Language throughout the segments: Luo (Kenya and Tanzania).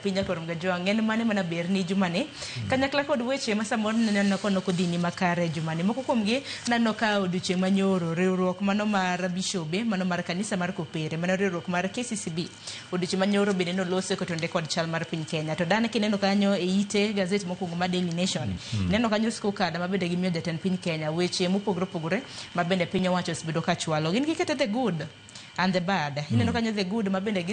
japiny nyakwar Mgajwang' en mane mana berni jumani kanyakla kod weche ma samoro naneno ka nok odhini makare jumani. Moko kuomgi naneno ka odiochieng' manyoro riwruok mano mar bishobe mano mar kanisa mar Kopere mano riwruok mar KCCB odiochieng' manyoro bende nolose kotenore kod chal mar piny Kenya. To dan kineno kanyo e ite gazet mokwongo mar Daily Nation ineno kanyo scorecard ma bende gimiyo jatend piny Kenya weche mopogore opogore ma bende piny owacho osebedo ka chwalo. Gin gikete the good and the bad. Ineno kanyo the good ma bende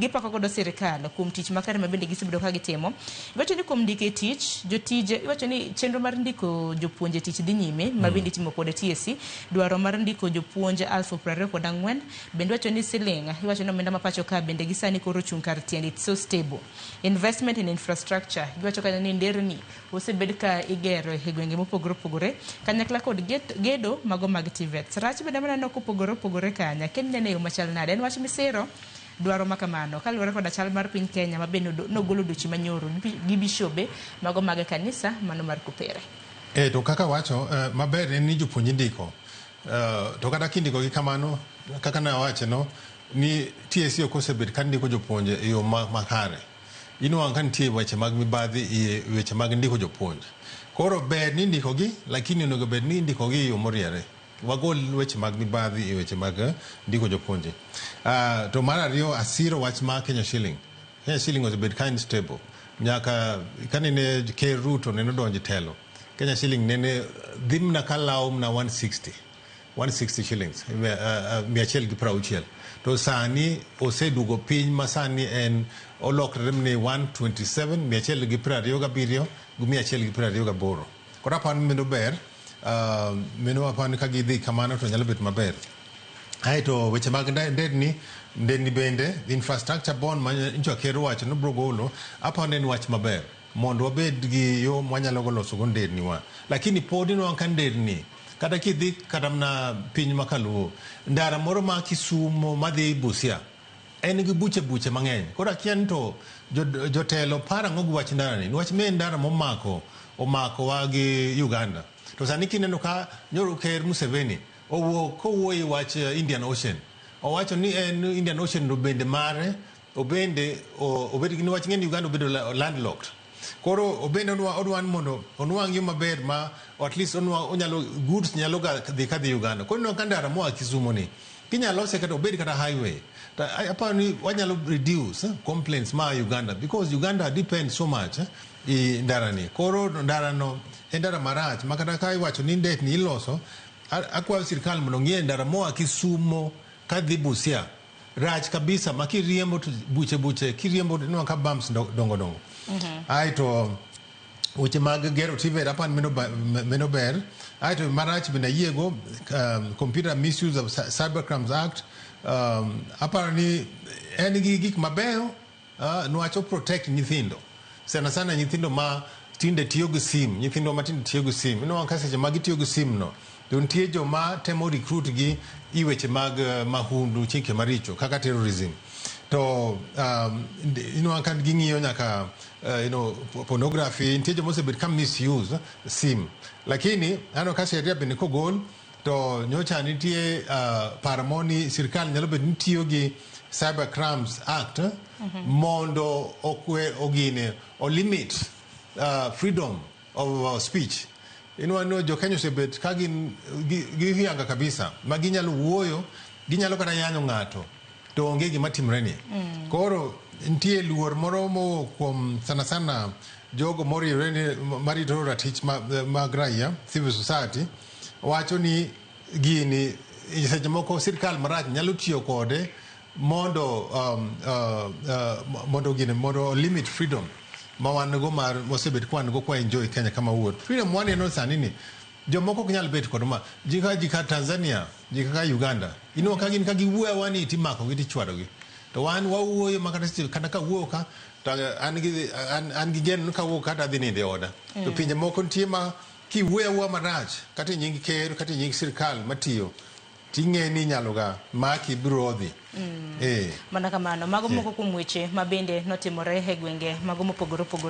gipako godo sirikal kuom tich makare ma bende gisebedo ka gitimo. Iwacho ni kuom ndiko e tich, jotije, iwacho ni chenro mar ndiko jopuonje e tich dhi nyime ma bende itimo kod TSC, dwaro mar ndiko jopuonj 24,000, bende iwacho ni siling, iwacho ni omenda ma pacho ka bende gi sani koro ochung' kar tiende, it's so stable. Investment in infrastructure, giwacho kanyo ni nderni osebed ka igero e gwenge mopogore opogore kanyakla kod gedo mago mag TVETs. Rach bende maneno kopogore opogore kanya, ken nene e yo machal nade? En wach misiro dwaro ma kamano kaluwore koda chal mar piny Kenya ma bende nogolo odiochieng' manyoro gi bishobe mago mag kanisa mano mar Kopere. To kaka wacho maber en ni jopuonj indiko to kata kindiko gi kamano kaka ne awache no ni TSC ok osebet ka ndiko jopuonje e yo makare. Inwang'o ka nitie weche mag mibadhi e weche mag ndiko jopuonj. Koro ber ni indiko gi lakini onego bed ni indiko gi e yo moriere. Wagol weche mag mibadhi e weche mag ndiko jopuonje. To mar ariyo asiro wach mar Kenya shilling. Kenya shilling osebet ka unstable. Nyaka kanene Ker Ruto nene odonjo e telo, Kenya shilling nene dhi mna kalawo mna 160. 160 shillings, 160. To sani oseduogo piny ma sani en olokre ni 127, 127 gi 128. Koro aparo ni mano ber, mano aparo ni ka gidhi kamano to nyalo bet maber. Aeto weche mag nderni, nderni bende, infrastructure bond ma nyocha ker owacho ni obiro golo, aparo ni en wach maber mondo wabed gi yo mwanyalo go loso go nderni wa. Lakini pod inwang'o ka nderni, kata kidhi kata mana piny ma kaluo, ndara moro ma Kisumo madhi Busia, en gi buche buche mang'eny. Koro akia ni to jotelo paro ang'o gi wach ndara ni, niwach ma en ndara momako omakowa gi Uganda. To sani kineno ka nyoro ker Museveni owuok kowuoyo e wach Indian Ocean, owacho ni en Indian Ocean no bende mare, obende obed gi niwach ng'eni Uganda obedo landlocked. Koro obende odwa ni mondo onwang' yo maber ma at least onwang' onyalo goods nyalo ga dhi kadhi Uganda. Koro ineno ka ndara moa Kisumo ni kinyalo lose kata obed kata highway, to aparo ni wanyalo reduce complaints ma Uganda because Uganda depend so much i ndara ni. Koro ndara no en ndara marach ma kata ka iwacho ni nderni iloso, akwayo sirkal mondo ong'ie ndara moa Kisumo kadhi Busia rach kabisa ma kiriembo to buche buche kiriembo to inwang'o ka bumps dongo dongo. Aeto weche mag gero TVET aparo ni mano ber. Aeto marach bende ayiego, Computer Misuse of Cyber Crimes Act, aparo ni en gi gik mabeyo niwach o protect nyithindo. Sana sana nyithindo ma tinde tiyo gi sim, nyithindo ma tinde tiyo gi sim. Inwang'o ka seche ma gitiyo gi sim no, to nitie joma temo recruit gi i weche mag mahundu, chike maricho kaka terrorism. To inwang'o ka ging'iyo nyaka pornography, nitie joma osebet ka misuse sim. Lakini aneno ka sheria bende kogol to nyocha nitie paro moro ni sirkal nyalo bet ni tiyo gi Cyber Crimes Act mondo okwe ogine o limit freedom of speech. Inwang'o ni jo Kenya osebet ka gin gihiyanga kabisa ma ginyalo wuoyo, ginyalo kata yanyo ng'ato to onge gima timre ni. Koro nitie luor moro mowuok kuom sana sana jogo moriwre ni marito ratich mag raia, civil society, wacho ni gini seche moko sirkal marach nyalo tiyo kode mondo mondo gini mondo limit freedom ma wan go mar wasebet ka wan go kwa enjoy Kenya kama wuoth. Freedom waneno sani ni jomoko ok nyal bet kod ma ji ka ji ka Tanzania, ji kaka Uganda, inwang'o ka gin ka giwuoyo awuoya ni timako gi tichwado gi. To wan wawuoyo ma kata seche kata kawuoyo ka to an gi geno ni kawuok ka to adhi nindo e oda. To pinje moko nitie ma kiwuoyo awuoya marach kata e nying ker kata e nying sirkal matiyo ting'e ni inyalo ga maki biro dhi. Mana kamano, mago moko kuom weche ma bende notimore e gwenge mago mopogore opogore.